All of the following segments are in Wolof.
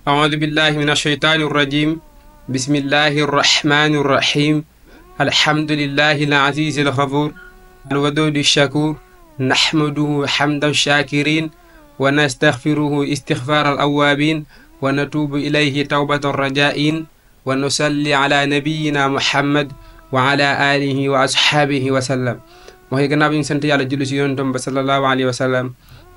أعوذ بالله من الشيطان الرجيم. بسم الله الرحمن الرحيم. الحمد لله العزيز الغفور الودود الشكور، نحمده حمد الشاكرين ونستغفره استغفار الأوابين ونتوب إليه توبة الرجائين ونصلي على نبينا محمد وعلى آله وأصحابه وسلم. وهي gannaaw bi ñu sant yàlla julli ci yonentam ba sallallahu alayhi wa sallam,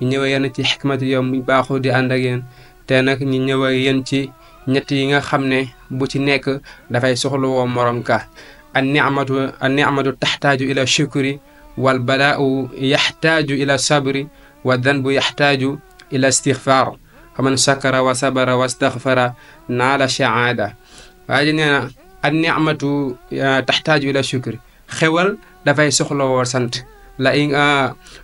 ñu ñëwee yéen ci xikmatu yow mi baaxoo di ànd ak yéen te nag ñu ñëwee yéen ci ñett yi nga xam ne bu ci nekk dafay soxlawoo morom ka. an-ni'matu taxtaaju ila shukri wal balaa'u yaxtaaju ila sabri wa danbu yaxtaaju ila istigfaar faman shakara wa sabara wa staghfara naala shahaada. waaye nee na an-ni'matu taxtaaju ila shukri, xewal dafay soxlawoo sant. la in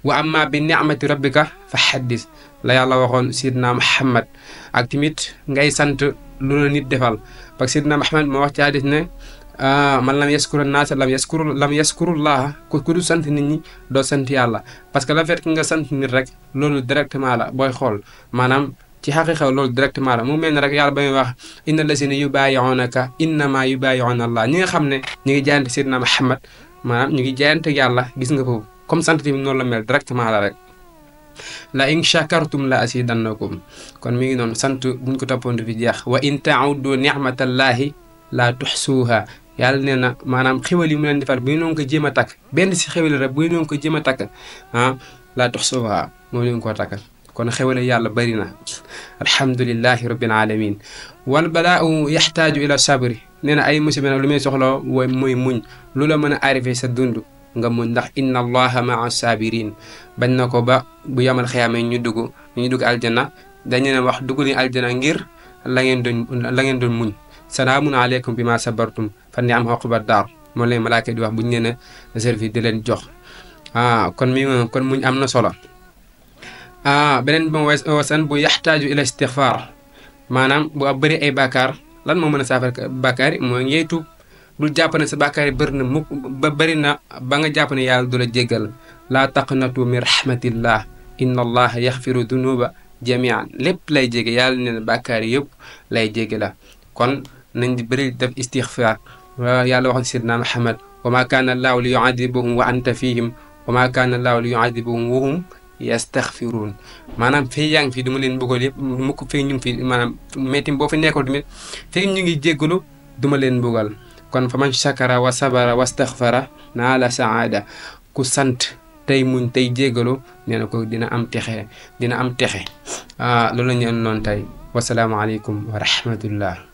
wa amma bi ni'mati rabbika fa xaddis la yàlla waxoon sidna Muhammad. ak tamit ngay sant lu la nit defal, parce que sidna Muhammad moo wax ci hadis ne man lam yaskuru naasa lam yaskurullaha, ku du sant nit ñi doo sant yàlla. parce que la fait que nga sant nit rek loolu directement la booy xool, maanaam ci xaqiqa loolu directement la. mu mel ne rek yàlla ba muy wax inna lazina yubaayi'unaka innama yubaayi'una Allah, ñi nga xam ne ñu ngi jaayante sidna Muhammad, maanaam ñu ngi jaayante yàlla. gis nga foofu comme sant bi noonu la mel directement la rek. la in shakartum la asidannakum, kon mi ngi noonu sant buñ ko toppoon fi jeex. wa in ta'uddu ni'matallahi la tuxsuuha, yàlla nee na maanaam xéwal yi mu leen defar bu ñu ko jéem a takk, benn si xéwal rek bu ñu ko jéem a takk la tuxsuuha moo leen koo takk. kon xéwal yàlla bari na, alhamdulillahi rabbil alamin. wal balaa'u yaxtaaju ila sabri, nee na ay musiba nag lu muy soxla mooy muñ. lu la mën a arrivé sa dund nga muñ, ndax inna allaha maa sabirin. bañ na ko ba bu yamal xiyaamee ñu dugg aljana, dañu ne wax dugg ni aljana ngir la ngeen doon muñ. salaamun aleykum bi ma sabartum fa ni'am uqba daar, moom lay malaaka di wax bu ñu leen a servi di leen jox. kon muñ am na solo. beneen ba wasan bu yaxtaaju ila istigfaar, maanaam bu bëri ay bàkkaar. lan moo mën a saafara bàkkaar yi mooy ngay tuub. bul jàpp ne sa bàkkaar yi bëri na ba nga jàpp ne yàlla du la jéggal. laa taqnatu min rahmatillah inna allaha yaxfiru dunuba jamian, lépp lay jégge yàlla ne na bàkkaar yi yëpp lay jégge la. kon nañ di bëri def istigfaar. yàlla waxoon sidna Muhammad wa ma kaana allaahu li yu'adibahum wa anta fihim wa ma kaana allaahu li yu'adibahum wa hum yastaghfiruun. maanaam fii yaa ngi fi du ma leen bëggoon yëpp mukk fii ñu ngi fi, maanaam métti boo fi nekkoon tamit fii ñu ngi jéggalu du ma leen bëggal. kon fa man shakara wa sabara wa staghfara naala saada, ku sant tey muñ tey jéggalu nee na ko dina am texe. loolu la ñu noonu tey. wasalaamualeykum wa rahmatullah.